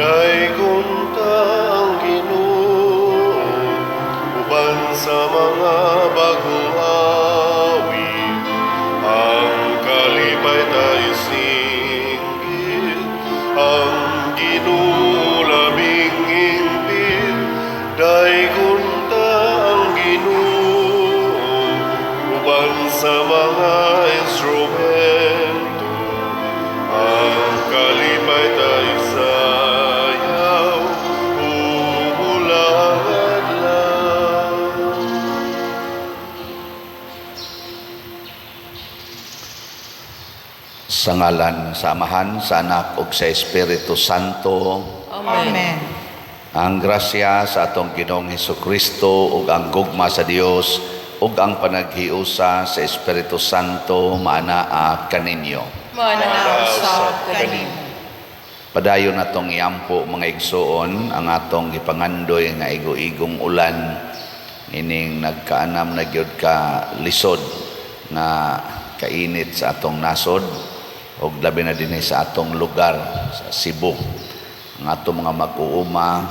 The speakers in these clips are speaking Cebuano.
Daygon ta ang Ginoo uban sa mga bagong awit, ang kalipay ta isinggit, ang Ginoo labing hingpit. Daygon ta ang Ginoo uban sa mga instrumento, ang kalipay ta isayaw umulang adlaw. Sa ngalan sa Amahan, sa Anak ug sa Espiritu Santo. Amen. Ang grasya sa atong Ginoong Hesukristo ug ang gugma sa Dios ug ang panaghiusa sa Espiritu Santo maanaa kaninyo. Maanaa usab kanimo. Padayon natong iampo, mga igsoon, ang atong gipangandoy nga igo-igong ulan ining nagkaanam na gyud ka lisod nga kainit sa atong nasod ug labi na dinhi sa atong lugar sa Cebu. Ang atong mga mag-uuma,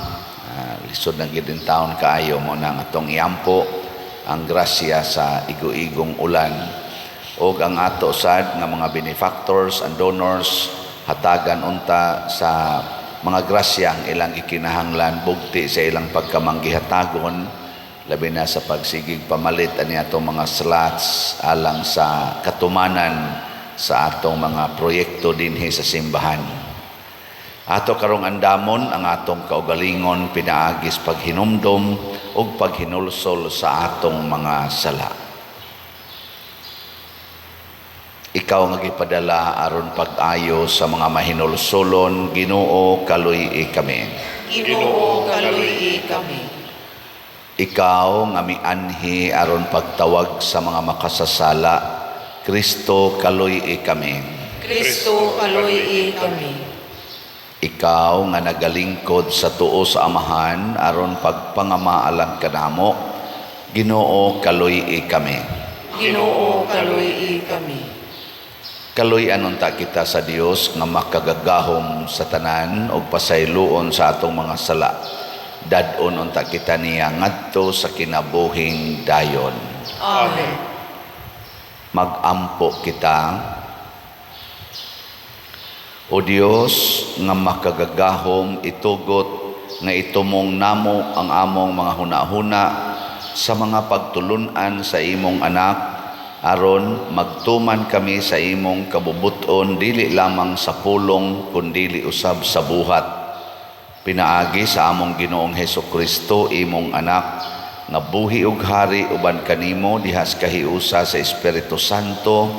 lisod na gyud in taon kaayo. Mo na ang atong iampo ang grasya sa igo-igong ulan ug ang ato sad nga mga benefactors and donors, hatagan unta sa mga grasya ang ilang ikinahanglan bugti sa ilang pagkamanggihatagon, labi na sa pagsigig pamalit ani atong mga slats alang sa katumanan sa atong mga proyekto dinhi sa simbahan. Ato karong andamon ang atong kaugalingon pinaagis paghinumdom ug paghinulsol sa atong mga sala. Ikaw nga gipadala aron pag-ayo sa mga mahinulsolon, Ginoo, kaluy-i kami. Ginoo, kaluy-i kami. Ikaw nga mianhi aron pagtawag sa mga makasasala, Kristo, kaluy-i kami. Kristo, kaluy-i kami. Ikaw nga nagalingkod sa tuo sa Amahan aron pagpangama alang kanamo, Ginoo, kaluy-i kami. Ginoo, kaluy-i kami. Kaluy-an unta kita sa Dios nga makagagahom sa tanan ug pasayloon sa atong mga sala. Dad-on unta kita niya ngadto sa kinabuhing dayon. Amen. Magampo kita. O Dios nga makagagahom, itugot nga itumong namo ang among mga hunahuna sa mga pagtulunan sa imong anak aron magtuman kami sa imong kabubuton dili lamang sa pulong kundili usab sa buhat, pinaagi sa among Ginoong Hesus Kristo, imong anak, nga buhi ug hari uban kanimo dihas kahiusa sa Espiritu Santo,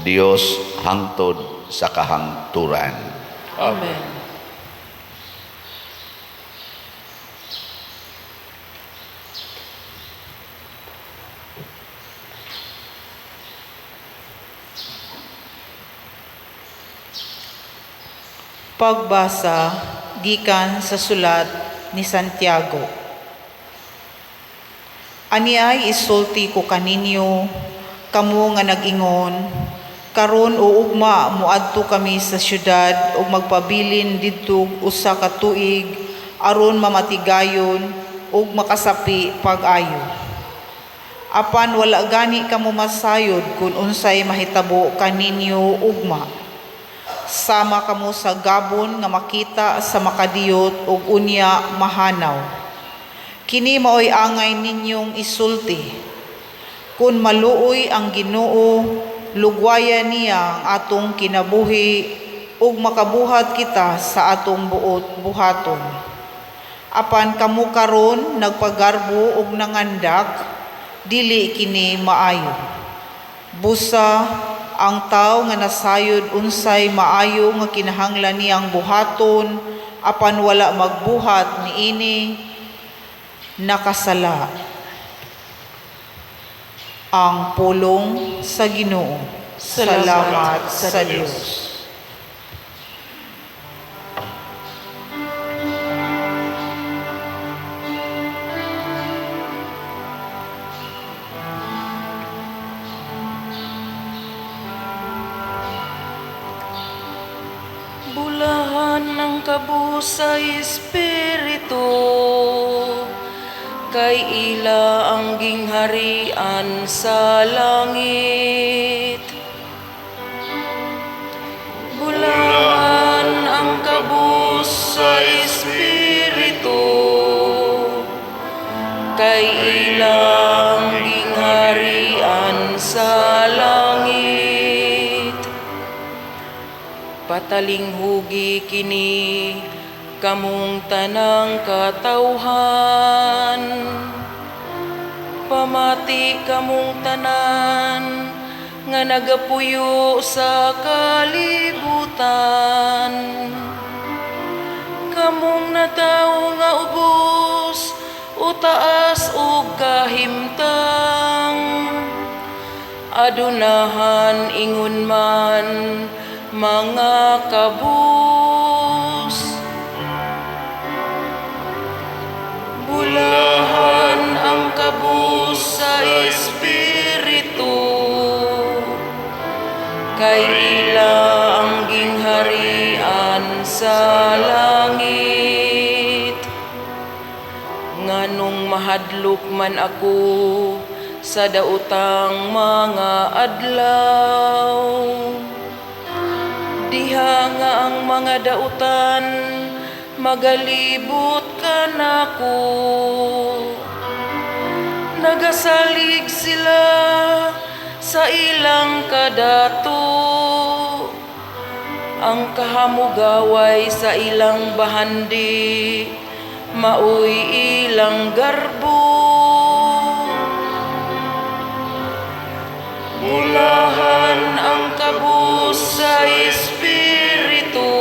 Dios, hangtod sa kahangturan. Amen. Pagbasa gikan sa sulat ni Santiago. Aniay isulti ko kaninyo, kamo nga nag-ingon, "Karon o ugma moadto kami sa syudad ug magpabilin didto usa ka tuig aron mamatigayon ug makasapi pag-ayo." Apan wala gani kamo masayod kung unsay mahitabo kaninyo ugma. Sama kamo sa gabon nga makita sa makadiyot ug unya mahanaw. Kini maoy angay ninyong isulti: "Kung maluoy ang Ginoo, lugwayan niya ang atong kinabuhi ug makabuhat kita sa atong buot buhaton." Apan kamo karon nagpagarbo ug nangandak, dili kini maayo. Busa ang tawo nga nasayod unsay maayo nga kinahanglan niyang buhaton apan wala magbuhat niini, nakasala. Ang pulong sa Ginoo. Salamat sa Dios. Bulahan ang kabutihan. kabus sa espiritu, kay ila ang gingharian sa langit. Bulahan ang kabus sa espiritu, kay ila ang gingharian sa langit. Patalinghugi kini kamong tanang katawhan. Pamati kamong tanan nga nagapuyo sa kalibutan. Kamong natawo nga ubos o taas o kahimtang. Adunahan ingon man mga kabus. Bulahan ang kabus sa espiritu, kay ila ang gingharian sa langit. Nganong mahadlok man ako sa daotang mga adlaw, diha nga ang mga dautan magalibot kanako. Nagasalig sila sa ilang kadato. Ang kahamugaway sa ilang bahandi maoy ilang garbo. Bulahan ang kabus sa espiritu,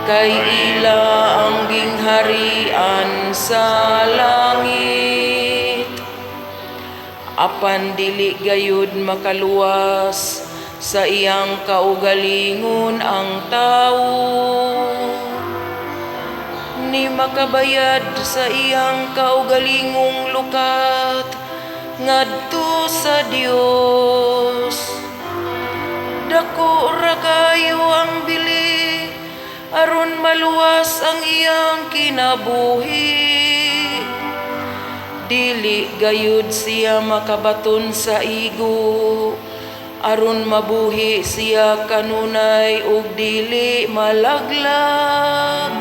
kay ila ang gingharian sa langit. Apan dili gayud makaluwas sa iyang kaugalingon ang tawo, ni makabayad sa iyang kaugalingong lukat ngadto sa Dios. Dako ra kayo ang bili aron maluwas ang iyang kinabuhi. Dili gayud siya makabaton sa igo aron mabuhi siya kanunay ug dili malaglag.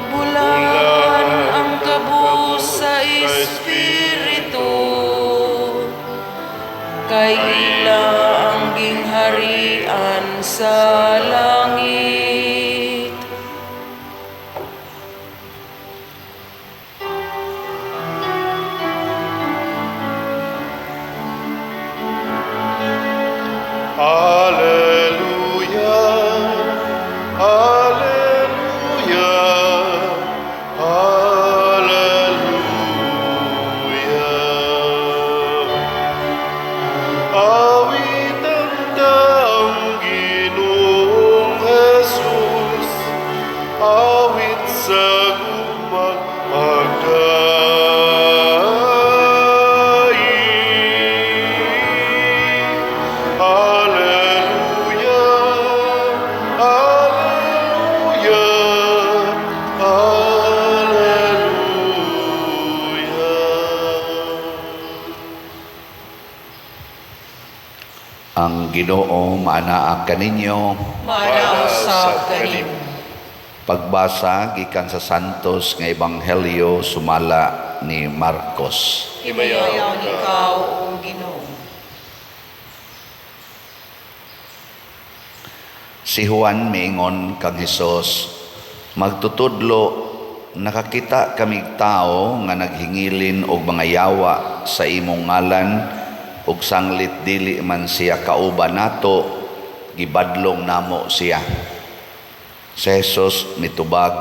Bulahan ang kabus sa espiritu, kay ila ang gingharian sa langit. Alleluia, Alleluia, Alleluia. Awitan ta ang Ginoong Jesus, awit sa gugma'g pagdaig. Alleluia, Alleluia, Alleluia. Ang Ginoo maanaa kaninyo. Maanaa usab kanimo. Pagbasa gikan sa Santos nga Ebanghelyo sumala ni Marcos. Himayaon ikaw, O Ginoo. Si Juan miingon kang Hesus, magtutudlo, nakakita kamig tao nga naghingilin og mga yawa sa imong ngalan, ug sanglit dili man siya kauban nato, gibadlong namo siya. Si Jesus mitubag,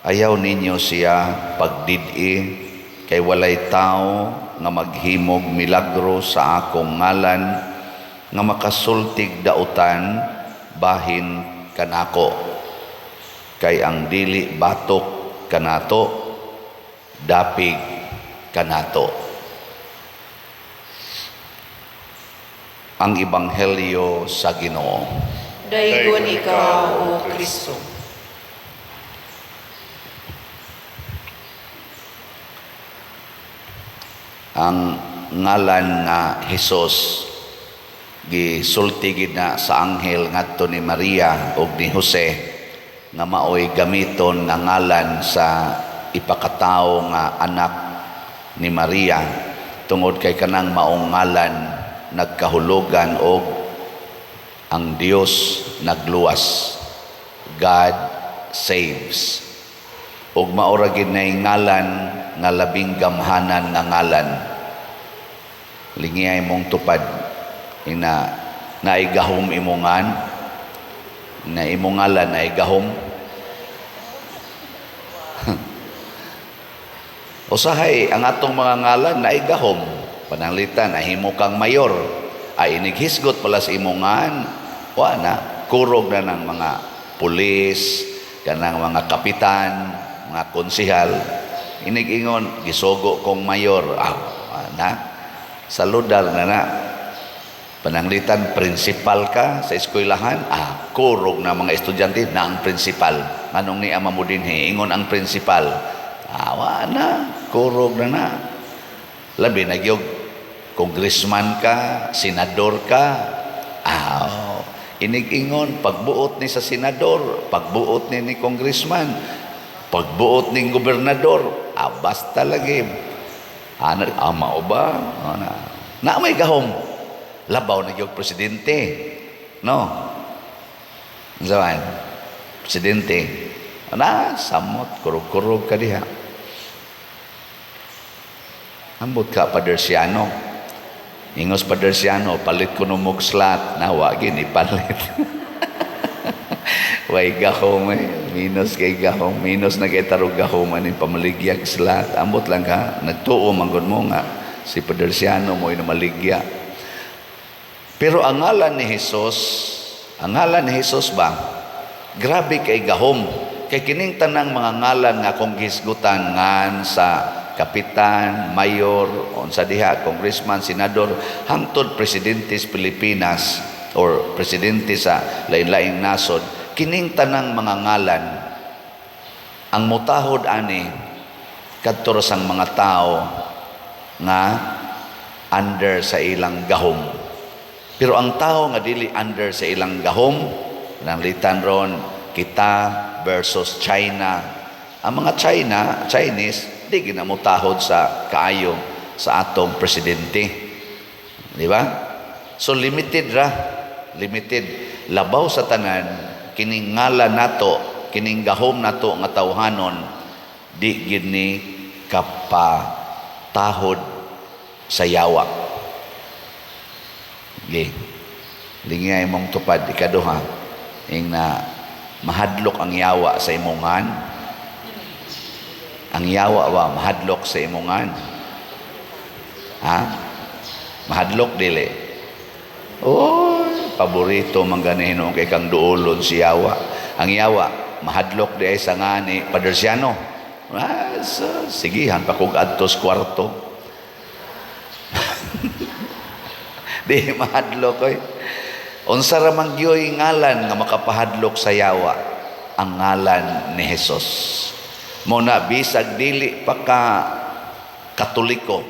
ayaw ninyo siya pagdid-i, kay walay tao nga maghimog milagro sa akong ngalan nga makasultig dautan bahin kanako. Kay ang dili batok kanato, dapig kanato. Ang Ebanghelyo sa Ginoo. Daygon ikaw, O Kristo. Ang ngalan nga Hesus gisulti gid na sa anghel ngadto ni Maria ug ni Jose nga maoy gamiton nga ngalan sa ipakatawo nga anak ni Maria, tungod kay kanang maong ngalan nagkahulugan og ang Dios nagluwas, God saves. Ug mao ra gid nay ngalan nga labing gamhanan nga ngalan. Lingiyay mong tupad ina naay gahom imongan na imong ngalan naay gahom. Usahay ang atong mga ngalan naay gahom. Pananglitan ahimo kang mayor, ay inighisgot pala sa imongan, wa na kurog na ng mga pulis, kanang mga kapitan, mga konsihal. Inigingon gisugo kong mayor, ah, wa na saludar na na. Pananglitan principal ka sa eskwelahan, ah, kurog na mga estudyante na ang principal. Anong ni ama mo dinhi? Ingon ang principal. Ah, wa na, kurog na na. Labi na gyud congressman ka, senador ka. Ah, oh, inig-ingon pagbuot ni sa senador, pagbuot ni ni congressman, pagbuot ni gobernador, ah, basta lagi. Ana, ama o ba? Ana. Na may gahom. Labaw na gyud presidente. No? Unsa? Presidente. Ana, samot, kurog-kurog ka diha. Ambot ka, Padersiano. Ingos Padersiano, palit ko no mog slot. Nawa, gini, palit. Way gahom eh. Minus kay gahom. Minus na kay tarog gahom. Aning pamaligyag slot. Ambot lang ka. Nagtuo, manggod mo nga. Si Padersiano mo maligya. Pero ang ngalan ni Jesus, ang ngalan ni Jesus ba, grabe kay gahom. Kay kining tanang mga ngalan nga akong gihisgutan ngan sa kapitan, mayor, unsa diha, congressman, senador, hangtod presidente sa Pilipinas or presidente sa lain-laing nasod, kining tanang mga ngalan ang mutahod ani kadto ra sang mga tao nga under sa ilang gahom. Pero ang tao nga dili under sa ilang gahom, nanglitan ron kita versus China. Ang mga China, Chinese, di ginamutahod sa kaayo sa atong presidente. Di ba? So limited ra, limited. Labaw sa tanan, kining ngalan nato, kining gahom nato nga tawhanon, di gid ni kapatahod sa yawa. Okay. Lingay mong tupad, ikaduha, ing na mahadlok ang yawa sa imongan. Ang yawa ba mahadlok sa imongan? Ha? Mahadlok dili. Oh, paborito man gani hinuon kay kang duolon si yawa. Ang yawa mahadlok di ay sa ngani Padersiano. Ah, so, sigihan pa kog adtos kwarto. Di mahadlok oy. Unsa ra man gyoy ngalan nga makapahadlok sa yawa? Ang ngalan ni Hesus. Mo na bisag dili pa ka Katoliko,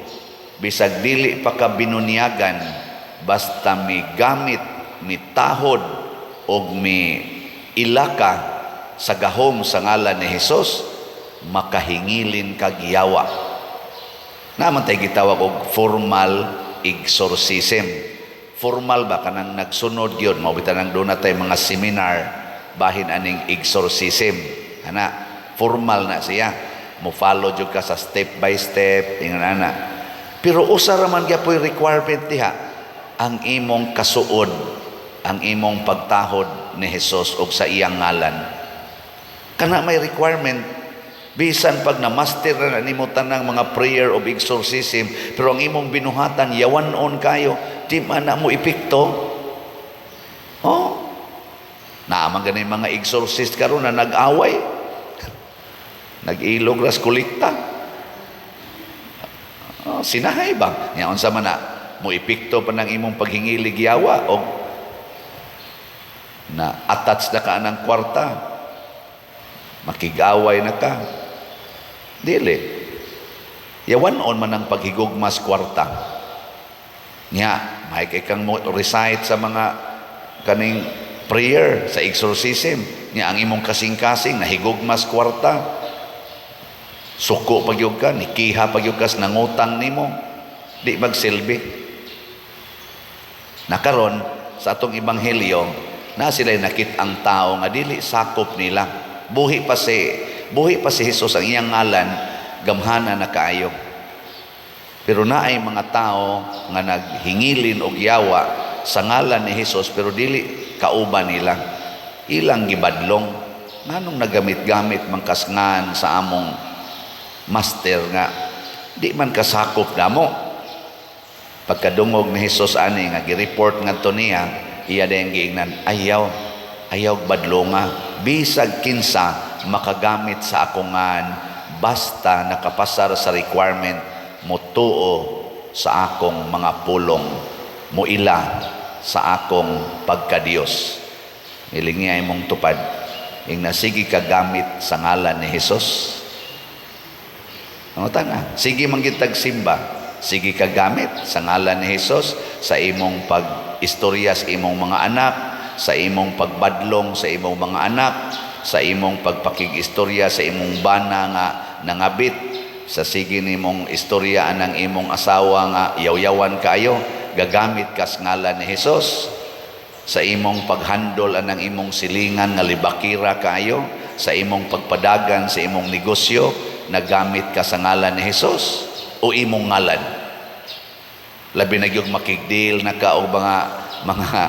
bisag dili pa ka binunyagan, basta mi gamit, mi tahod og mi ilaka sa gahom sa ngalan ni Hesus, makahingilin kag yawa. Naman tay gitawag og formal exorcism. Formal ba kanang nagsunod yun, mao bitan ang doon natay mga seminar bahin aning exorcism. Ana, formal na siya. Mo follow jud ka sa step by step, ingon ana. Pero usa ra man gyapoy requirement diha, ang imong kasuod, ang imong pagtahod ni Hesus og sa iyang ngalan. Kana may requirement. Bisan pag na-master na nimo tanang mga prayer of exorcism, pero ang imong binuhatan yawan-on kayo, di man na mo epekto. Oh. Naaman gani mga exorcist karon na nag-away. Nag-ilog ras kolekta. Oh, sinahay ba? Nya unsa man na mo epekto pa ng imong paghingilig yawa og Na attach na ka ng kwarta. Makig-away na ka. Dili. Yawan-on man ang paghigugmas kwarta. Nya, may kay kang mo recite sa mga kaning prayer sa exorcism. Nya ang imong kasing-kasing nahigugmas kwarta. Suko pa gyud ka, nikiha pa gyud ka sa nangutang nimo. Di magsilbi. Nakaron sa atong ebanghelyo, na sila nakit ang tao nga dili sakop nila. Buhi pa si Jesus, ang iyang ngalan gamhana na kaayo. Pero naay mga tao nga naghingilin og yawa sa ngalan ni Jesus pero dili kauban nila. Ilang gibadlong, nganong nagamit-gamit man kasngan sa among master nga di man kasakop namo? Pagkadungog ni Jesus ani nga gi-report ngadto niya, iya dayang giingnan, "Ayaw, ayaw badlonga, bisag kinsa makagamit sa akong ngan basta nakapasar sa requirement, motuo sa akong mga pulong, moila sa akong pagkadiyos." Ilingi ay mong tupad. Ing nasige ka gamit sa ngalan ni Jesus. Ang na, sige man gitag simba, sige ka gamit sa ngalan ni Jesus sa imong pag-istorya sa imong mga anak, sa imong pagbadlong sa imong mga anak, sa imong pagpakig-istorya sa imong bana nga nangabit, sa sige nimong istorya anang imong asawa nga yaw-yawan kaayo, gagamit ka sa ngalan ni Jesus, sa imong paghandol anang imong silingan nga libakira kaayo, sa imong pagpadagan sa imong negosyo, nagamit ka sa ngalan ni Jesus o imong ngalan. Labi na gyud makig-deal na ka og mga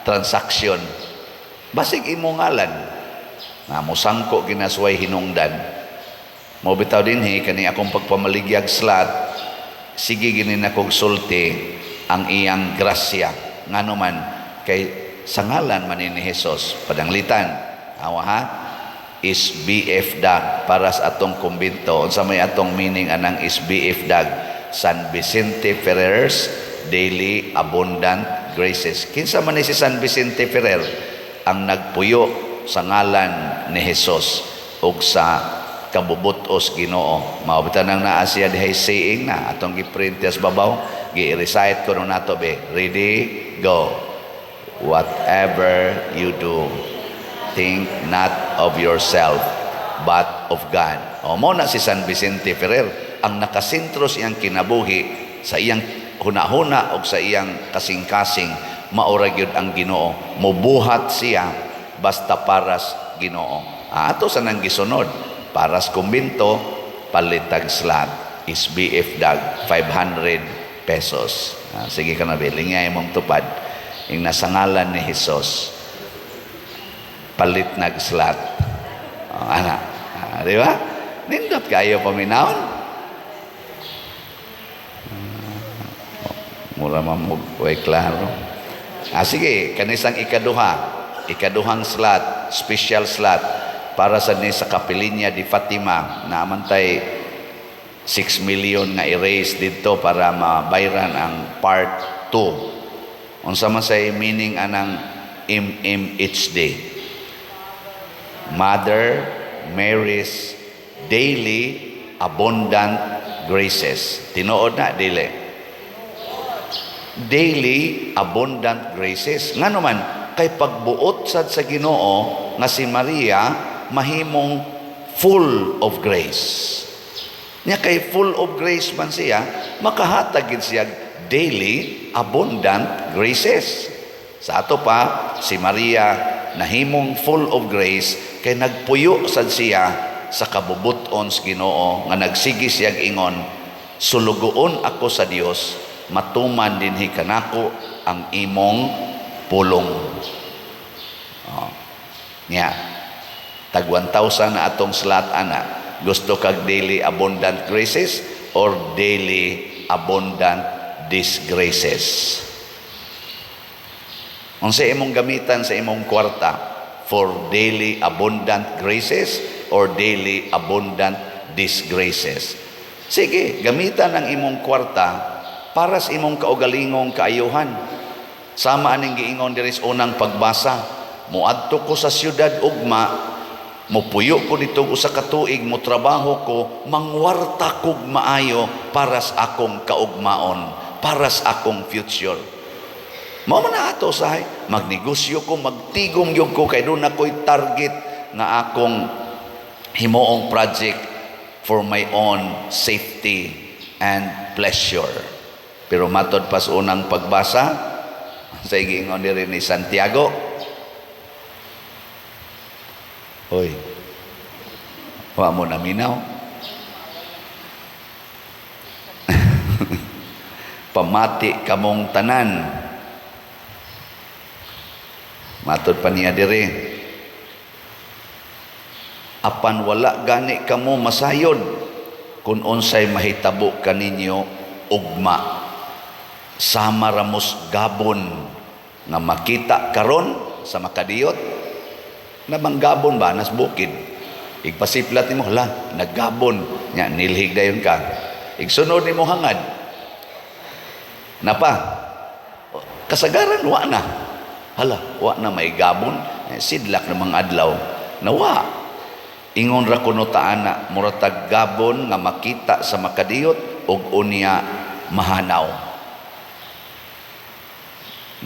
transaksyon, basig imong ngalan na mosangko ginasway hinungdan mo. Bitaw dinhi kani akong pagpamaligyag slot, sige gini na kog sulti ang iyang grasya, ngano man kay sa ngalan man ni Jesus. Padanglitan awa ha, is BF Dag para sa atong kumbento. Unsa may atong meaning anang is BF Dag? San Vicente Ferrer's Daily Abundant Graces. Kinsa man ni si San Vicente Ferrer? Ang nagpuyo sa ngalan ni Jesus ug sa kabubutos Ginoo. Mao bitaw nang naa siya dihay saying na atong gi-print sa babaw, gi-recite ko nato be. Ready, go. "Whatever you do, think not of yourself, but of God." O mo na si San Vicente Ferrer ang nakasentro sa iyang kinabuhi, sa iyang hunahuna o sa iyang kasing-kasing, maura gyud ang Ginoo. Mubuhat siya basta paras Ginoo. Ah, ato sa nang gisunod paras kumbinto, palitag slot is BF Dag 500 pesos. Ah, sige ka na be, lingay mong tupad. Ing nasa ngalan ni Jesus, palit nag slot. Oh, ana. Ah, di ba? Nindot kayo paminawon. Ah, mura man mo way klaro. Ah, sige, kanisang ikaduha, ikaduhang slot, special slot para sa ni sa Kapilinya di Fatima na amantay 6 million nga i-raise dito para mabayran ang part 2. Unsa man say meaning anang MMHD? Mother Mary's Daily Abundant Graces. Tinuod na, dili? Daily Abundant Graces. Ngano man, kay pagbuot sad sa Ginoo nga si Maria mahimong full of grace. Nya kay full of grace man siya, makahatag gid siya daily abundant graces. Sa ato pa, si Maria nahimong full of grace kay nagpuyo sad siya sa kabubuton sa Ginoo nga nagsige siya ingon, "Sulugoon ako sa Dios, matuman dinhi kanako ang imong pulong." Oh. Nya, tag 1,000 na atong slot ana. Gusto kag daily abundant graces or daily abundant disgraces? Unsa imong gamitan sa imong kwarta, for daily abundant graces or daily abundant disgraces? Sige, gamitan ang imong kwarta para sa imong kaugalingong kaayuhan. Sama aning giingon diri sa unang pagbasa. Moadto ko sa syudad ugma, mopuyo ko dito usa ka tuig, motrabaho ko, mangwarta kog maayo para sa akong kaugmaon, para sa akong future. Mao man na ato usahay, magnegosyo ko, magtigom gyud ko kay duna ko'y target nga akong himuong project for my own safety and pleasure. Pero matod pas unang pagbasa sa giingon diri ni Santiago, hoy, wa mo naminaw. Pamati kamong tanan. Matod pa niya diri, apan wala gani kamo masayod kung unsay mahitabo kaninyo ugma. Sama ramos gabon nga makita karon sa makadiyot, na manggabon ba nas bukid. Igpasiplat nimo, hala, naggabon nya, nilhig dayon ka. Igsunod nimo hangad napa kasagaran wa na, hala, wa na may gabon, eh, sidlak na mga adlaw nawa. Ingon ra kuno ta ana, mura tag gabon nga makita sa makadiyot ug unya mahanaw.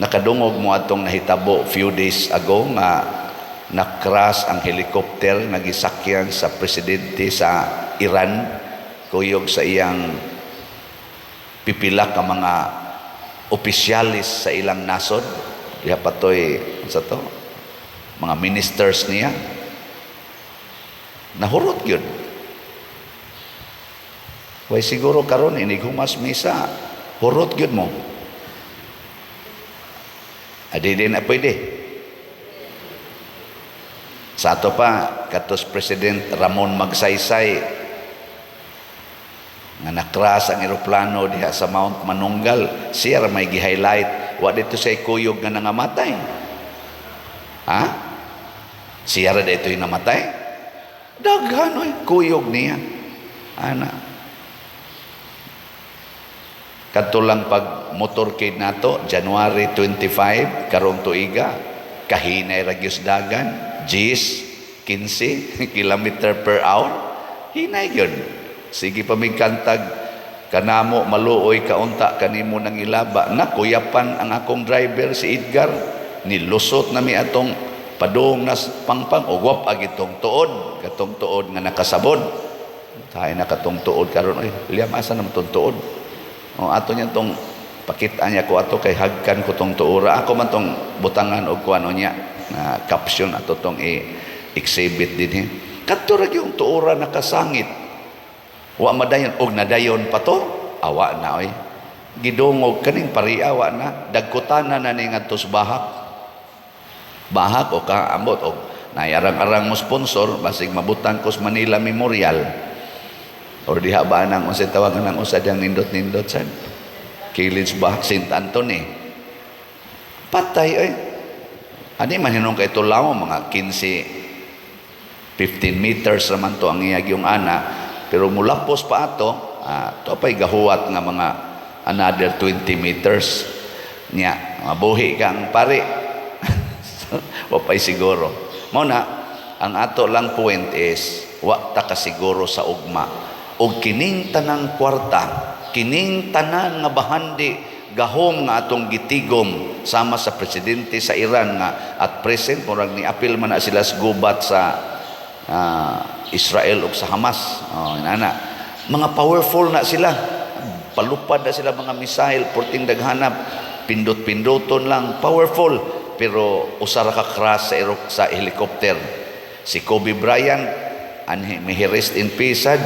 Nakadungog mo atong nahitabo few days ago nga na-crash ang helicopter nga gisakyan sa presidente sa Iran kuyog sa iyang pipila ka mga opisyalis sa ilang nasod. Diha patoy sa to mga ministers niya, nahurot gyud. Way siguro karon inig humas misa, hurot gyud mo. Adi din na pwede. Sa ato pa, katos President Ramon Magsaysay nga nakras ang eroplano diha sa Mount Manunggal, siya ra may gi-highlight. Wa dito say kuyog nga nangamatay. Ha? Siya ra dito yung namatay? Daghan oy kuyog niya. Ana. Kadto lang pag motorcade nato, January 25 karong tuiga, kahinay ra gyud dagan, Gs 15 kilometer per hour. Hinay gyud. Sige pa migkantag kanamo maluoy kaunta kanimo nang ilaba. Nakuyapan ang akong driver si Edgar, nilusot na mi atong padung nas pangpang og wap agi tong tuod, katong tuod nga nakasabod. Tayo na katong tuod karon oy, Liam, asa naman tong tuod? O ato niya tong pakita niya ko ato kay hagkan ko tong tuora. Ako man tong butangan og kuano niya na caption ato tong i-exhibit dinhi. Kadto ra gyud tuora nakasangit. Wa madayon og nadayon pa to, awa na oy. Gidungog kaning pariawa na, dagkutana na ni ngadto sa bahak. Bahak o kaambot og nayarang-arang mo sponsor basig mabutang ko sa Manila Memorial. Or diha ba nang unsay tawag nang usa diyang nindot-nindot sad. Kilid ba St. Anthony. Patay oy. Ani man hinong kay tulaw mga 15 15 meters raman to ang iyag yung ana, pero mulapos pa ato, to pa'y gahuwat nga mga another 20 meters niya. Mabuhi ka ang pare. Wa pa'y siguro. Mao na ang ato lang point is wa ta kasiguro sa ugma. Og kining tanang kwarta, kining tanan nga bahandi gahom nga atong gitigom sama sa presidente sa Iran nga at present murag ni apil man na sila sa gubat sa Israel ug sa Hamas. Oh, inana. Mga powerful na sila. Palupad na sila mga missile, porting daghanap, pindot-pindoton lang, powerful. Pero usa ra ka crash sa helicopter. Si Kobe Bryant, anhi may rest in peace sad.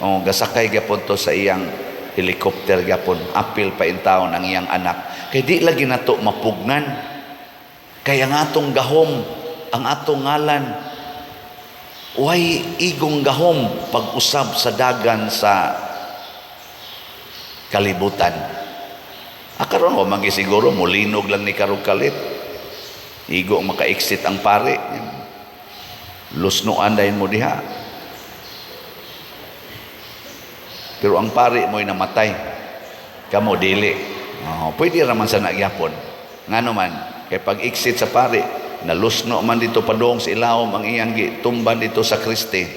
Oh, gasakay gyapon to sa iyang helicopter gyapon. Apil pa in taon ang iyang anak. Kay di lagi nato mapugnan. Kay ang atong gahom, ang atong ngalan, way igong gahom pag-usab sa dagan sa kalibutan. Akaron wa man siguro molinog lang ni karog kalit. Igo maka-exit ang pare. Lusnoan dayon mo diha. Pero ang pare mo'y namatay. Kamo dili. Oh, pwede ra man sa nagyapon. Ngano man kay pag-exit sa pare, Nalusno man dito padung sa ilawom ang iyang gitumban dito sa Kristi.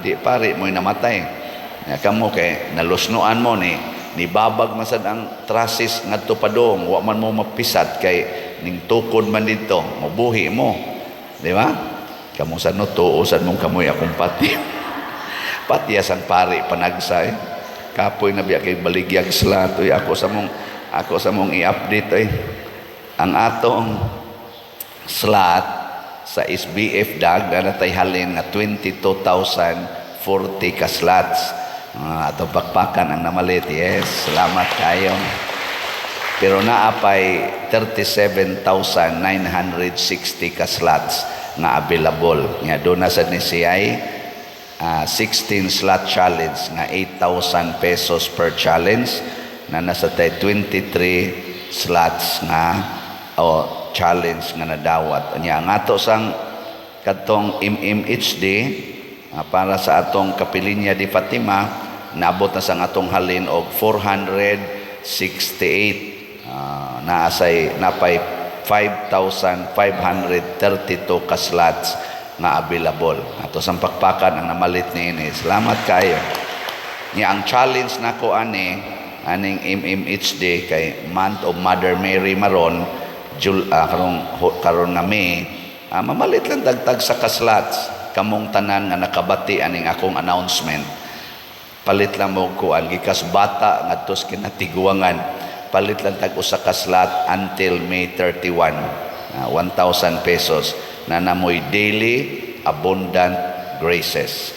Di pare mo'y namatay. Ya, kamo kay nalusnoan mo ni nibabag man sad ang trusses ngadto padung, wa man mo mapisat kay ning tukod man dito, mobuhi mo. Di ba? Kamo sad no, tuo sad mong kamoy akong pati. Patias ang pari panagsa eh. Kapoy na biya kay baligyag slot uy, ako sa mong i-update eh. Ang atong slot sa SBF dag na natay halin nga 22,040 ka slots. Atong pakpakan ang namalit. Yes, salamat kayo. Pero naa pay 37,960 ka slots nga available. Nga doon na sad ni siya'y 16 slot challenge nga 8,000 pesos per challenge na nasa tay 23 slots nga o challenge nga nadawat. Nya ang ato sang kadtong MMHD para sa atong Kapilinya di Fatima, naabot na sang atong halin og 468. Naasay napay 5,532 ka slots nga available. Ato sang pakpakan ang namalit niini. Salamat kayo. Nya ang challenge nako ani aning MMHD kay Month of Mother Mary maron karon nga May, mamalit lang dagtag sa ka-slots kamong tanan nga nakabati aning akong announcement. Palit lang mo kuan gikas bata ngadto sa kinatiguangan, palit lang tag usa ka slot until May 31, 1,000 pesos na namoy daily abundant graces.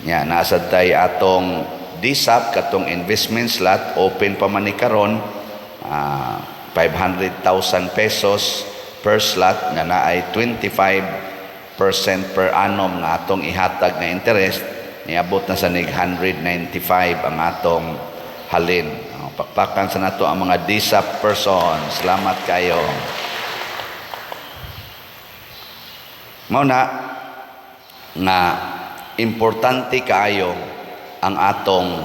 Nya naasad tay atong DSAP, katong investment slot, open pa man ni karon, 500,000 pesos per slot nga naay 25% per annum nga atong ihatag nga interest, niabot na sa nig 195 ang atong halin. Pakpakan sa nato ang mga DSAP person. Salamat kayo. Mao na nga importante kaayo ang atong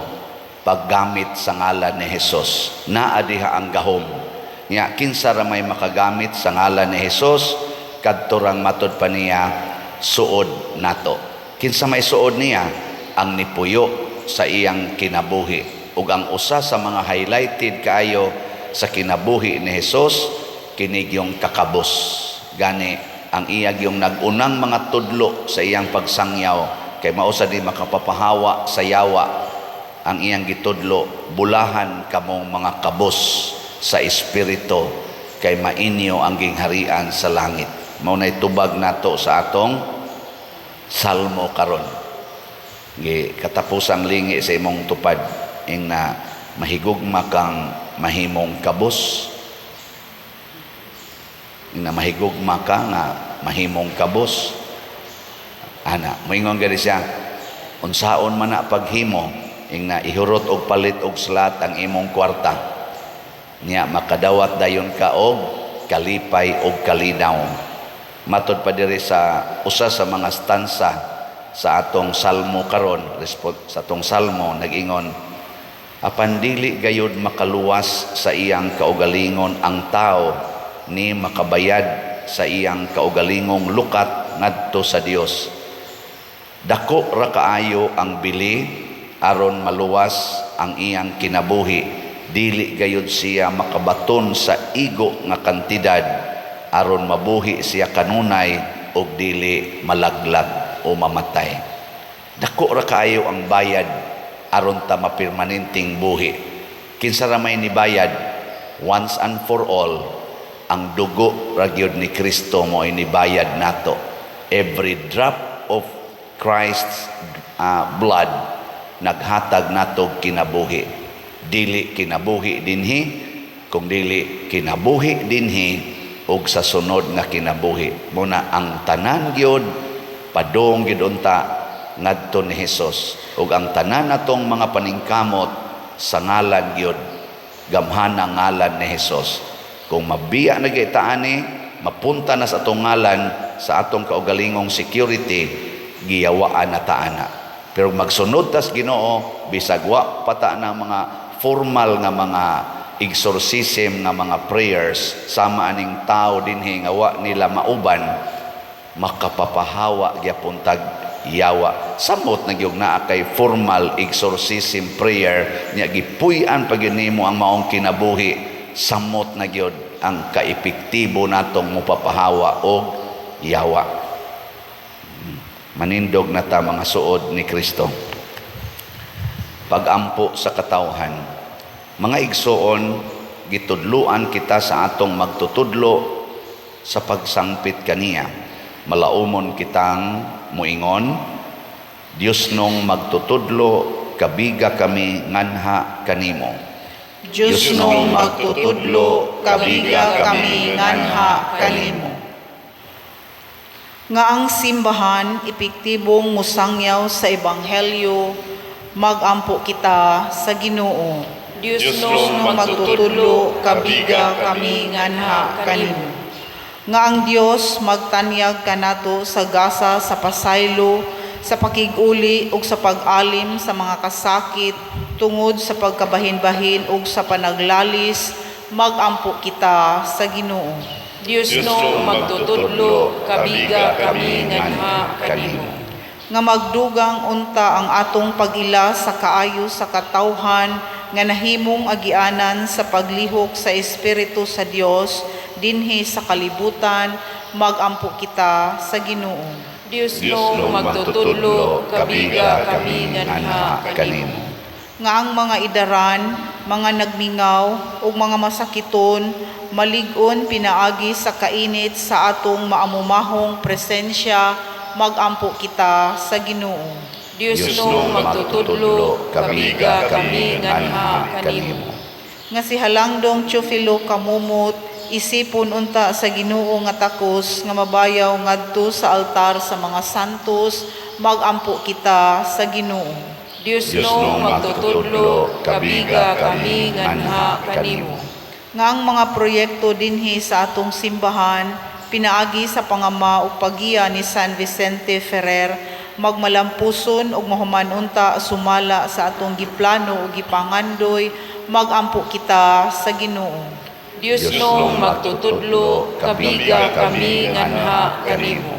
paggamit sa ngalan ni Hesus. Naa diha ang gahom. Nya kinsa ra may makagamit sa ngalan ni Hesus, kadto rang matud pa niya suod nato. Kinsa may suod niya? Ang nipuyo sa iyang kinabuhi. Ug ang usa sa mga highlighted kaayo sa kinabuhi ni Hesus kini yung kakabos. Gani ang iya yung nag-unang mga tudlo sa iyang pagsangyaw kay mao sa di makapapahawa sa yawa ang iyang gitudlo, "Bulahan kamong mga kabos sa espiritu kay mainyo ang gingharian sa langit." Mao nay tubag nato sa atong salmo karon. Gi katapusang lingi sa imong tupad ing na mahigugma kang mahimong kabos. Ing na mahigugma ka nga mahimong kabos. Ana, moingon gani siya, unsaon man na paghimo ing na ihurot og palit og slot ang imong kwarta. Nya makadawat dayon ka og kalipay og kalinaw. Matod pa diri sa usa sa mga stanza sa atong salmo karon, sa atong salmo nag-ingon, "Apan dili gayud makaluwas sa iyang kaugalingon ang tao ni makabayad sa iyang kaugalingong lukat ngadto sa Dios. Dako ra kaayo ang bili aron maluwas ang iyang kinabuhi. Dili gayud siya makabaton sa igo nga kantidad aron mabuhi siya kanunay og dili malaglag o mamatay." Dako ra kaayo ang bayad aron ta mapirmanenteng buhi. Kinsa ra may nibayad? Once and for all, ang dugo ra gyud ni Kristo mo nibayad nato. Every drop of Christ's blood naghatag nato kinabuhi. Dili kinabuhi dinhi, kung dili kinabuhi dinhi ug sa sunod nga kinabuhi. Muna ang tanan gyud padung gyud unta ngadto ni Hesus, ug ang tanan natong mga paningkamot sa ngalan gyud, gamhana ngalan ni Hesus. Kung mabiya na gyud ta ani, mapunta na sa atong ngalan sa atong kaugalingong security, giyawaan na ta ana. Pero magsunod tas Ginoo, bisag wa pa ta ng mga formal nga mga exorcism nga mga prayers sama aning tao dinhi nga wa nila mauban, makapapahawa gyapon tag yawa. Samot na gyud naa kay formal exorcism prayer nya gipuy-an pa gyud nimo ang maong kinabuhi, samot na gyud ang kaepektibo natong mopapahawa og yawa. Manindog na ta, mga suod ni Kristo. Pagampo sa katawhan. Mga igsoon, gitudluan kita sa atong magtutudlo sa pagsangpit kaniya. Malaumon kitang muingon, "Dios nong magtutudlo, kabiga kami nganha kanimo." Diyos nong magtutudlo, kabiga kami nganha kanimo. Nga ang simbahan epektibong musangyaw sa ebanghelyo, magampo kita sa Ginoo. Dios Dios nong nong magtutudlo, kabiga kami nganha kanimo. Nga ang Dios magtanyag kanato sa gasa sa pasaylo, sa pakig-uli ug sa pag-alim sa mga kasakit tungod sa pagkabahin-bahin ug sa panaglalis, magampo kita sa Ginoo. Dios nong magtutudlo, kabiga kami nganha kanimo. Nga magdugang unta ang atong pag-ila sa kaayo sa katawhan nga nahimong agianan sa paglihok sa Espiritu sa Dios dinhi sa kalibutan, magampo kita sa Ginoo. Dios Dios nong nong magtutudlo, kabiga kami nganha nganha kanimo. Nga ang mga idaran, mga nagmingaw ug mga masakiton malig-on pinaagi sa kainit sa atong maamumahong presensya, magampo kita sa Ginoo. Dios nong magtutudlo, kabiga kami nganha kanimo. Nga si Halangdong Teofilo Camomot isipon unta sa Ginoo nga takos nga mabayaw ngadto sa altar sa mga santos, magampo kita sa Ginoo. Dios Dios nong nong magtutudlo, kabiga kami nganha kanimo. kanimo. Nga ang mga proyekto dinhi sa atong simbahan pinaagi sa pangama ug paggiya ni San Vicente Ferrer magmalampuson ug mahuman unta sumala sa atong giplano ug gipangandoy, magampo kita sa Ginoo. Dios nong magtutudlo, kabiga kami nganha kanimo.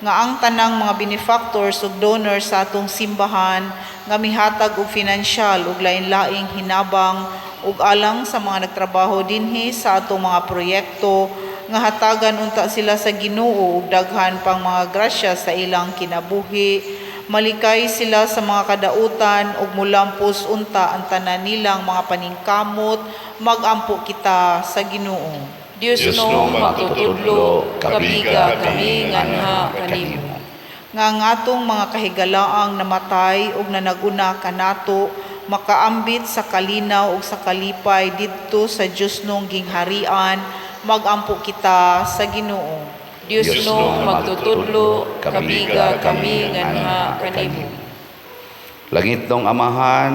Nga ang tanang mga benefactors ug donors sa atong simbahan nga mihatag og finansyal ug lain-laing hinabang ug alang sa mga nagtrabaho dinhi sa atong mga proyekto, nga hatagan unta sila sa Ginoo og daghan pang mga grasya sa ilang kinabuhi, malikay sila sa mga kadautan ug mulampos unta ang tanan nilang mga paningkamot, magampo kita sa Ginoo. Dios Dios nong nong magtutudlo, kabiga kami nganha kanimo. Nga ang atong mga kahigalaang namatay ug nanaguna kanato makaambit sa kalinaw ug sa kalipay didto sa Dios nong gingharian, magampo kita sa Ginoo. Dios nong magtutudlo, kabiga kami nganha kanimo. Langit nong Amahan,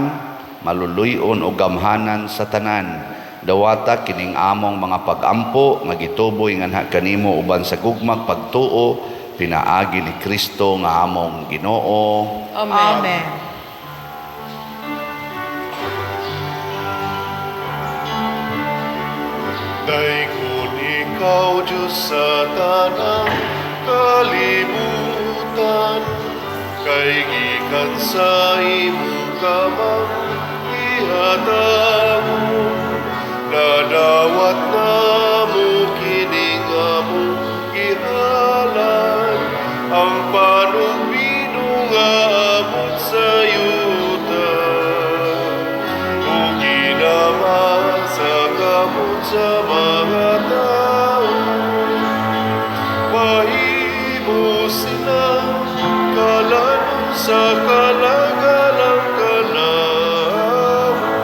maluluyon o gamhanan sa tanan, dawata kining among mga pagampo nga gituboy nganha kanimo uban sa gugmag pagtuo pinaagi ni Kristo nga among Ginoo. Amen. Amen. Daygon ikaw, Diyos, sa tanang kalibutan, kay gikan sa imong kamang gihatagon, nadawat namo kining among gihalad, ang panugbido nga abot sa yuta ug ginama sa kamot sa mga tao. Mahimo sila kalanon sa kalagalang kanamo.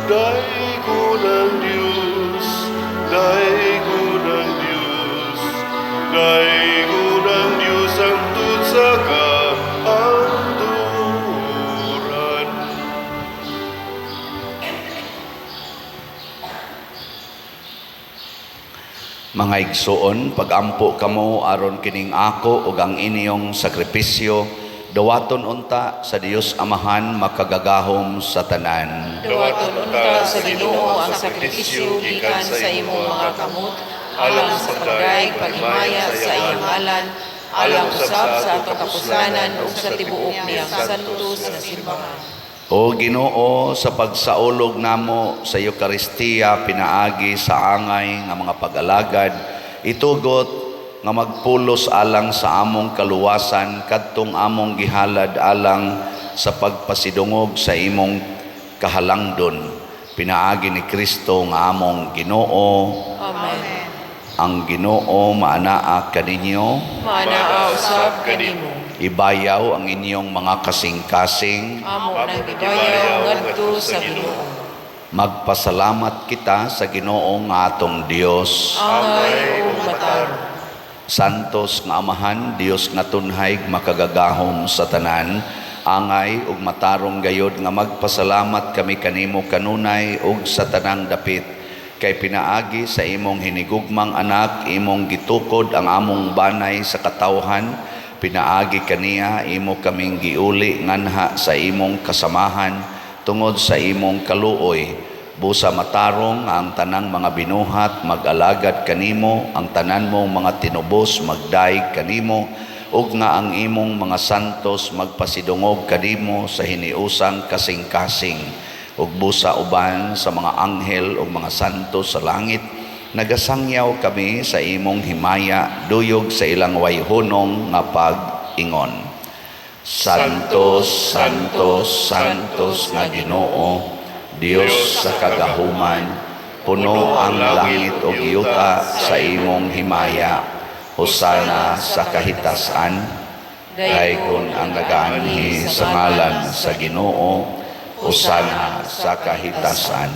Daygon ang Diyos, daygon ang Diyos, daygon ang Diyos hangtod sa kahangturan. Mga igsoon, pagampo kamo aron kining ako ug ang inyong sakripisyo Dawaton unta sa Dios Amahan makagagahom sa tanan. Dawaton unta sa Ginoo ang sakripisyo gikan sa imong mga kamot, alang sa pagdayeg paghimaya sa iyang ngalan, alang usab sa atong kapuslanan ug sa tibuok niyang santos nga simbahan. O Ginoo, sa pagsaulog namo sa Eukaristiya pinaagi sa angay nga mga pag-alagad, itugot nga magpulos alang sa among kaluwasan kadtong among gihalad alang sa pagpasidungog sa imong kahalangdon, pinaagi ni Kristo nga among Ginoo. Amen. Ang Ginoo maanaa kaninyo. Maanaa usab kanimo. Ibayaw ang inyong mga kasing-kasing. Amo nang gibayaw ngadto sa Ginoo. Magpasalamat kita sa Ginoo nga atong Dios. Angay ug matarong. Santos nga Amahan, Dios nga tunhay makagagahom sa tanan, angay ug matarong gayod nga magpasalamat kami kanimo kanunay ug sa tanang dapit, kay pinaagi sa imong hinigugmang anak imong gitukod ang among banay sa katawhan. Pinaagi kaniya imo kaming giuli nganha sa imong kasamahan tungod sa imong kaluoy. Busa matarong nga ang tanang mga binuhat mag-alagad kanimo, ang tanan mong mga tinubos magdayeg kanimo, ug nga ang imong mga santos magpasidungog kanimo sa hiniusang kasing-kasing. Ug busa uban sa mga anghel ug mga santos sa langit, nagasangyaw kami sa imong himaya duyog sa ilang wayhunong nga pag-ingon. Santos, Santos, Santos nga Ginoo, Dios sa kagahuman, puno ang langit ug yuta sa imong himaya. Hosana sa kahitasan. Daygon ang nagaanhi sa ngalan sa Ginoo. Hosana sa kahitasan.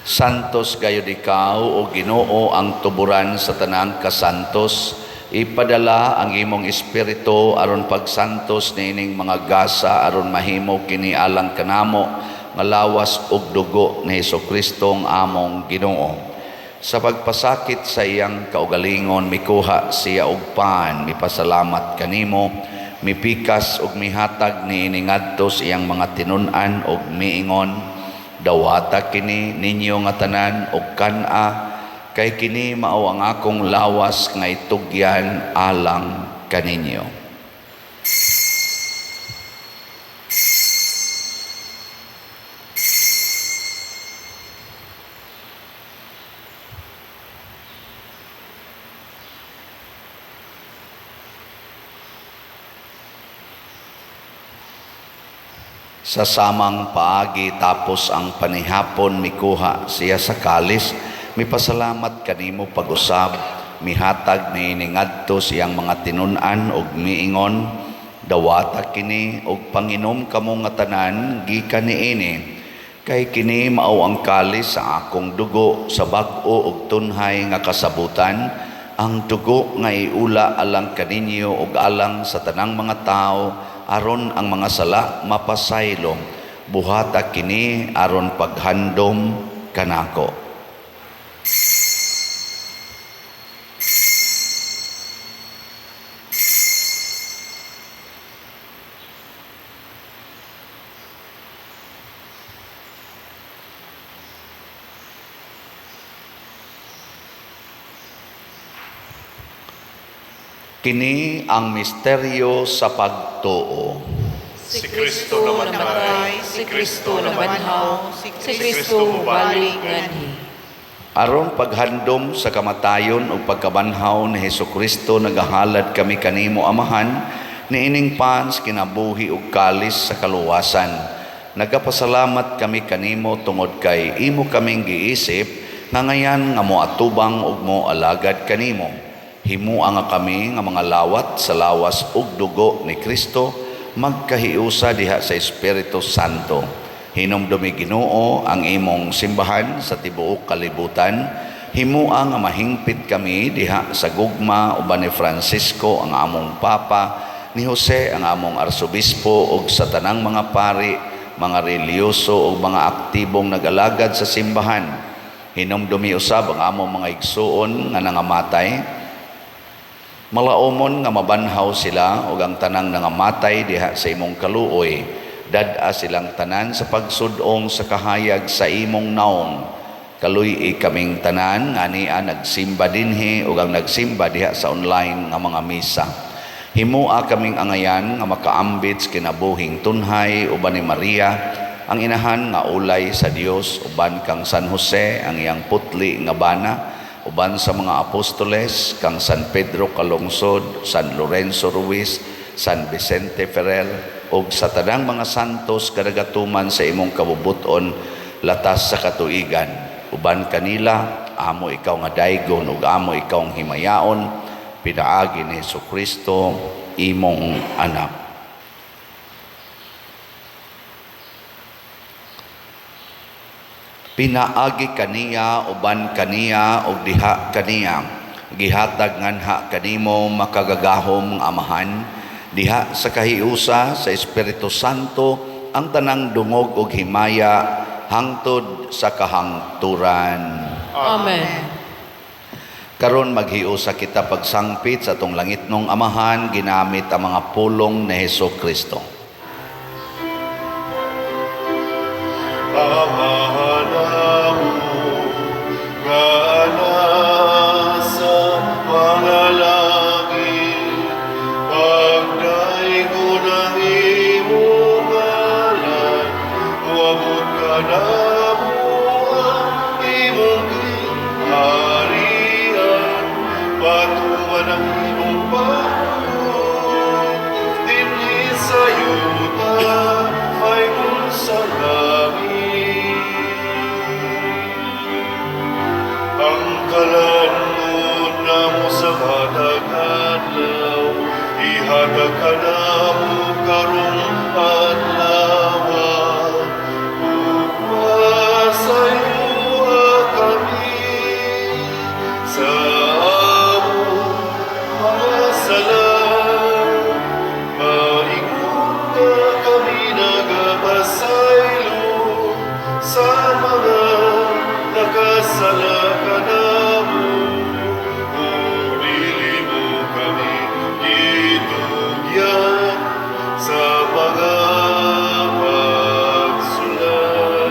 Santos gayud ikaw, o Ginoo, ang tuburan sa tanang kasantos. Ipadala ang imong espiritu aron pagsantos niining mga gasa aron mahimo kini alang kanamo nga lawas ug dugo ni Hesukristo ang among Ginoo. Sa pagpasakit sa iyang kaugalingon, mikuha siya og pan, mipasalamat kanimo, mipikas ug mihatag niini ngadto sa iyang mga tinun-an ug miingon: "Dawata kini ninyo nga tanan og kan-a, kay kini mao ang akong lawas nga itugyan alang kaninyo." Sa samang paagi, tapos ang panihapon, mikuha siya sa kalis, mipasalamat kanimo pag-usab, mihatag niini ngadto sa iyang mga tinun-an ug miingon: "Dawata kini ug panginom kamo nga tanan gikan niini, kay kini mao ang kalis sa akong dugo sa bag-o ug tunhay nga kasabutan, ang dugo nga iula alang kaninyo ug alang sa tanang mga tawo aron ang mga sala mapasaylo. Buhata kini aron paghandom kanako." Kini ang misteryo sa pagtuo. Si Kristo namatay, si Kristo nabanhaw, si Kristo mubalik nganhi. Aron paghandom sa kamatayon ug pagkabanhaw ni Hesukristo, nagahalad kami kanimo, Amahan, niining pan sa kinabuhi ug kalis sa kaluwasan. Nagapasalamat kami kanimo tungod kay imo kaming giisip nga ngayan nga moatubang ug moalagad kanimo. Himua nga kami nga mga lawat sa lawas ug dugo ni Kristo magkahiusa diha sa Espiritu Santo. Hinumdumi, Ginoo, ang imong simbahan sa tibuok kalibutan. Himua nga mahingpit kami diha sa gugma uban ni Francisco ang among Papa, ni Jose ang among Arsobispo, ug sa tanang mga pari, mga relihiyoso ug mga aktibong nagalagad sa simbahan. Hinumdumi usab ang among mga igsuon nga nangamatay, Malaumon nga mabanhaw sila ug ang tanang nangamatay diha sa imong kaluoy. Dad-a silang tanan sa pagsud-ong sa kahayag sa imong naong. Kaluy-i kaming tanan nga ania nagsimba dinhi ug ang nagsimba diha sa online nga mga misa. Himua kaming angayan nga makaambit sa kinabuhing tunhay uban ni Maria, ang inahan nga ulay sa Dios, uban kang San Jose, ang iyang putli nga bana, uban sa mga apostoles, kang San Pedro Calungsod, San Lorenzo Ruiz, San Vicente Ferrer, ug sa tanang mga santos kadagatuman sa imong kabubuton latas sa katuigan. Uban kanila, amo ikaw nga daygon ug amo ikaw ang himayaon, pinaagi ni Hesus Kristo, imong anak. Pinaagi kaniya, uban kaniya, ug diha kaniya, gihatag nganha kanimo makagagahom nga Amahan, diha sa kahiusa sa Espiritu Santo ang tanang dungog ug himaya hangtod sa kahangturan. Amen. Karon maghiusa kita pagsangpit sa atong langitnong Amahan ginamit ang mga pulong ni Hesus Kristo. Amahan namo nga nasa mga langit, pagdaygon ang imong ngalan, moabot kanamo ang imong gingharian, patuman ang imong pagbuot dinhi sa yuta mahimong sa langit. Ang kalan-on namo sa matag adlaw, ihatag kanamo karong adlaw. Ug pasayloa kami sa among mga sala, maingon nga kami nagapasaylo sa mga nakasala kanamo. Ug dili mo kami itugyan sa mga pagsulay.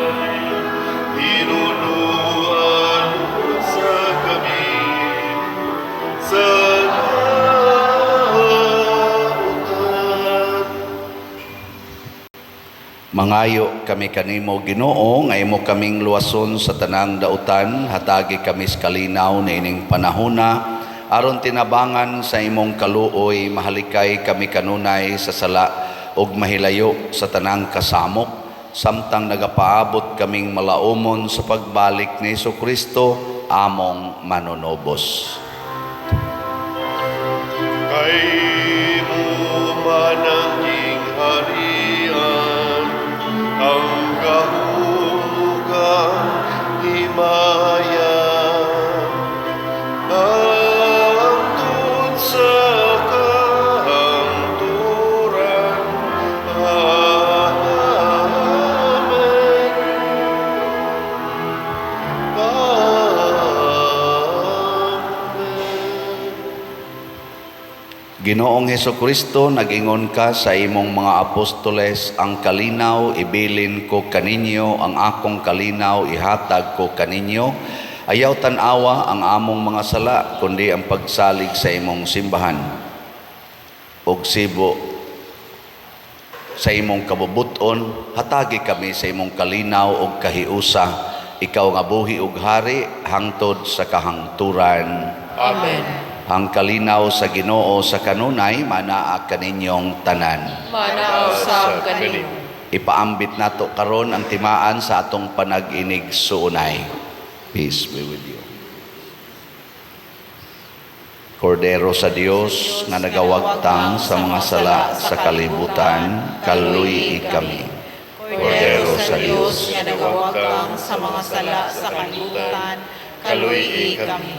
Hinunuan mo sa kami sa lautan. Mangayo kami kanimo, Ginoo, nga imo kaming luwason sa tanang dautan, hatagi kami sa kalinaw niining panahona aron tinabangan sa imong kaluoy mahalikay kami kanunay sa sala ug mahilayo sa tanang kasamok, samtang nagapaabot kaming malaumon sa pagbalik ni Kristo among manunubos. Kay imo man ang gingharian, ang gahom ug ang himaya, hangtod sa kahangturan. Amen. Amen. Ginoong Heso Kristo, nag-ingon ka sa imong mga apostoles, "Ang kalinaw ibilin ko kaninyo, ang akong kalinaw ihatag ko kaninyo." Ayaw tan-awa ang among mga sala, kundi ang pagsalig sa imong simbahan. Ug sibo sa imong kabubuton, hatagi kami sa imong kalinaw ug kahiusa. Ikaw nga buhi ug hari hangtod sa kahangturan. Amen. Ang kalinaw sa Ginoo sa kanunay manaa kaninyong tanan. Manaa usab kanimo. Ipaambit nato karon ang timaan sa atong panag-inig-suunay. Peace be with you. Kordero sa Dios nga nagawagtang sa mga sala sa kalibutan, kaluy-i kami. Kordero sa Dios nga nagawagtang sa mga sala sa kalibutan, kaluy-i kami.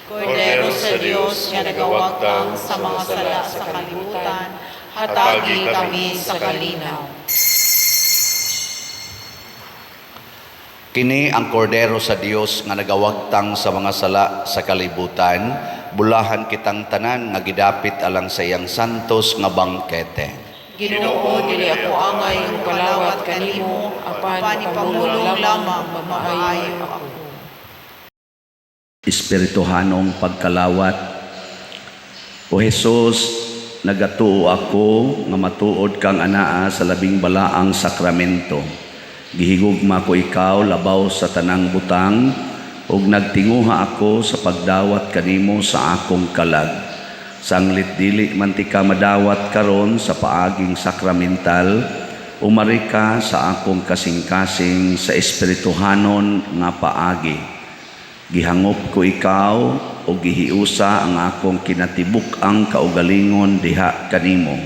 Kordero sa Dios nga nagawagtang sa mga sala sa kalibutan, hatagi kami sa kalinaw. Kini ang kordero sa Dios nga nagawagtang sa mga sala sa kalibutan. Bulahan kitang tanan nga gidapit alang sa iyang santos nga bangkete. Ginoo, dili ako angay nga mokalawat kanimo, apan ipamulong lamang mamaayo ako. Espirituhanong pagkalawat. O Hesus, nagatuo ako nga matuod kang anaa sa labing balaang sakramento. Gihigugma ko ikaw labaw sa tanang butang ug nagtinguha ako sa pagdawat kanimo sa akong kalag. Sanglit dili man tika madawat karon sa paaging sakramental, umari ka sa akong kasing-kasing sa espirituhanon nga paagi. Gihangop ko ikaw o gihiusa ang akong kinatibuk-ang kaugalingon diha kanimo.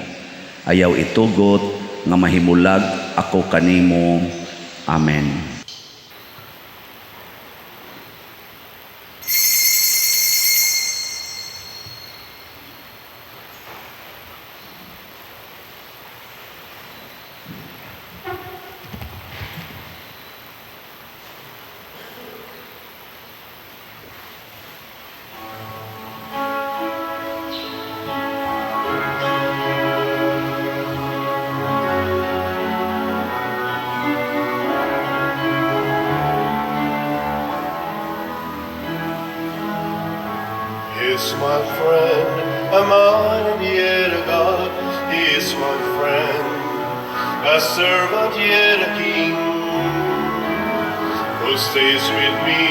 Ayaw itugot nga mahimulag ako kanimo. Amen. He is my friend, a mine and yet a God. He is my friend, a servant yet a king, who stays with me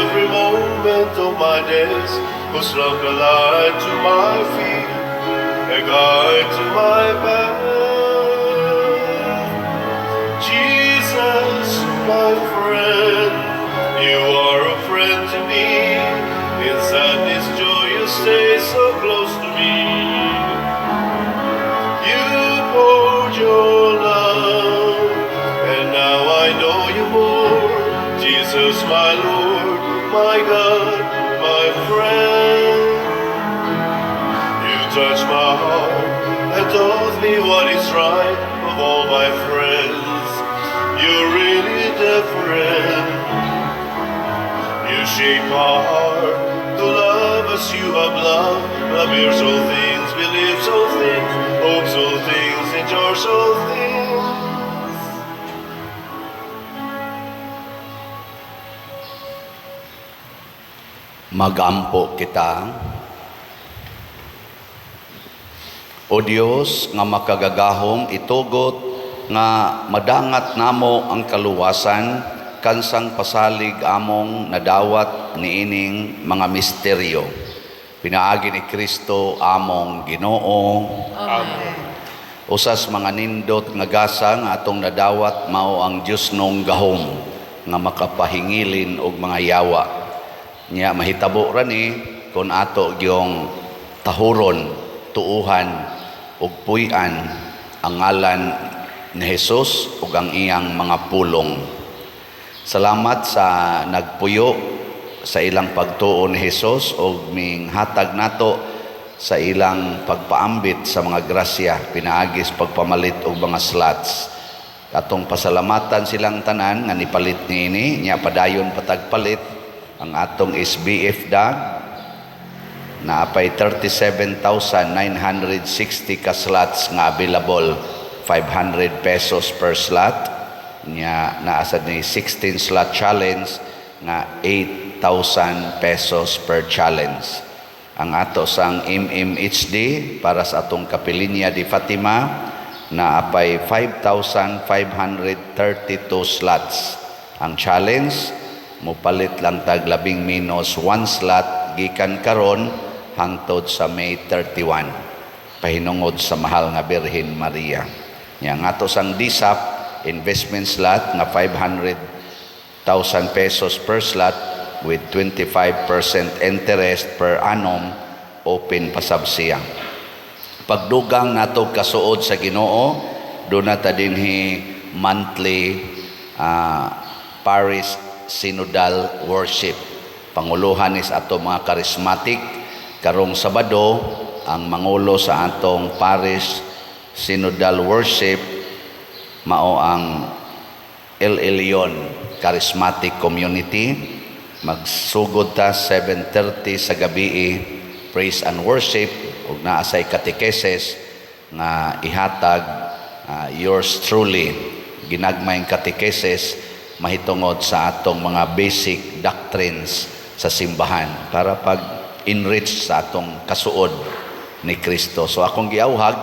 every moment of my days, whose love a light to my feet, a guide to my path. Jesus, my friend, you are a friend to me. In sadness, joy, you stay so close to me. You poured your love, and now I know you more. Jesus, my Lord, my God, my friend. You touch my heart and taught me what is right. Of all my friends, you're really different. You shape my heart to love as you have loved. Love bears all things, believes all things, hopes all things, endures all things. Magampo kita. O Dios nga makagagahom, itugot nga madangat namo ang kaluwasan kansang pasalig among nadawat niining mga misteryo. Pinaagi ni Kristo among Ginoo. Amen. Usas mga nindot nga gasa nga atong nadawat mao ang Dios nong gahom nga makapahingilin og mga yawa. Nya mahitabo ra ni kon ato gyong tahuron, tuuhan ug puy-an ang ngalan ni Hesus ug ang iyang mga pulong. Salamat sa nagpuyo sa ilang pagtuo ni Hesus ug minghatag nato sa ilang pagpaambit sa mga grasya pinaagis pagpamalit og mga slots. Atong pasalamatan silang tanan nga nipalit niini, nya padayon patagpalit ang atong SBF dag naapay 37,960 ka slots nga available, 500 pesos per slot. Nya naa sad ni 16 slot challenge nga 8,000 pesos per challenge. Ang ato sang MMHD para sa atong Kapilinya di Fatima naapay 5,532 slots. Ang challenge mupalit lang tag labing minus 1 slot gikan karon hangtod sa May 31 pahinungod sa mahal nga Birhen Maria. Nya ang ato sang DSAP investment slot nga 500,000 pesos per slot with 25% interest per annum, open pasab siya. Pagdugang nato kasuod sa Ginoo, duna ta dinhi monthly parish synodal worship. Panguluhan is ato mga charismatic. Karong Sabado ang mangulo sa atong parish synodal worship mao ang El Elyon Charismatic Community. Magsugod ta 7:30 sa gabi. praise and worship ug naa say catechesis nga ihatag, yours truly, ginagmayng catechesis mahitungod sa atong mga basic doctrines sa simbahan para pag enrich sa atong kasuod ni Kristo. So akong giawhag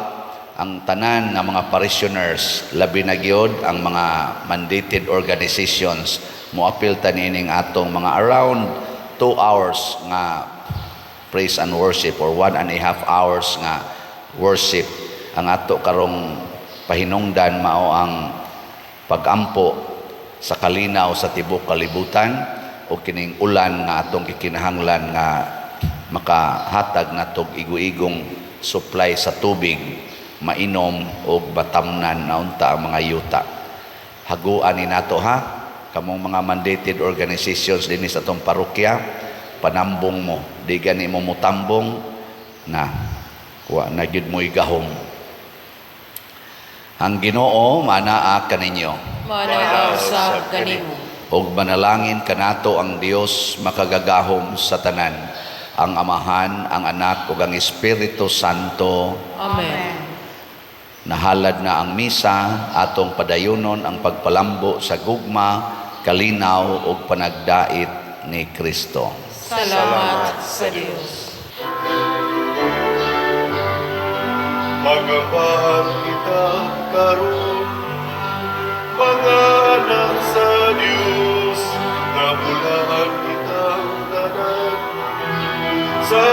ang tanan nga mga parishioners, labi na gyud ang mga mandated organizations, moapil ta niining atong mga around 2 hours nga praise and worship or 1.5 hours nga worship. Ang ato karong pahinungdan mao ang pagampo sa kalinaw sa tibok kalibutan o kining ulan nga atong gikinahanglan nga makahatag natog igo-igong supply sa tubig mainom og matamnan na unta ang mga yuta. Haguan ni nato ha, kamong mga mandated organizations dinhi sa atong parokya, panambong mo. Di gani mo mutambong na wa na gyud mo'y gahom. Ang Ginoo manaa kaninyo. Manaa usab kanimo. Ug manalangin kanato ang Dios makagagahom sa tanan, ang Amahan, ang Anak ug ang Espiritu Santo. Amen. Nahalad na ang misa, atong padayunon ang pagpalambo sa gugma, kalinaw ug panagdait ni Kristo. Salamat sa Dios. Magambahan kita karon, mga anak sa Dios, nga bulahan kitang tanan sa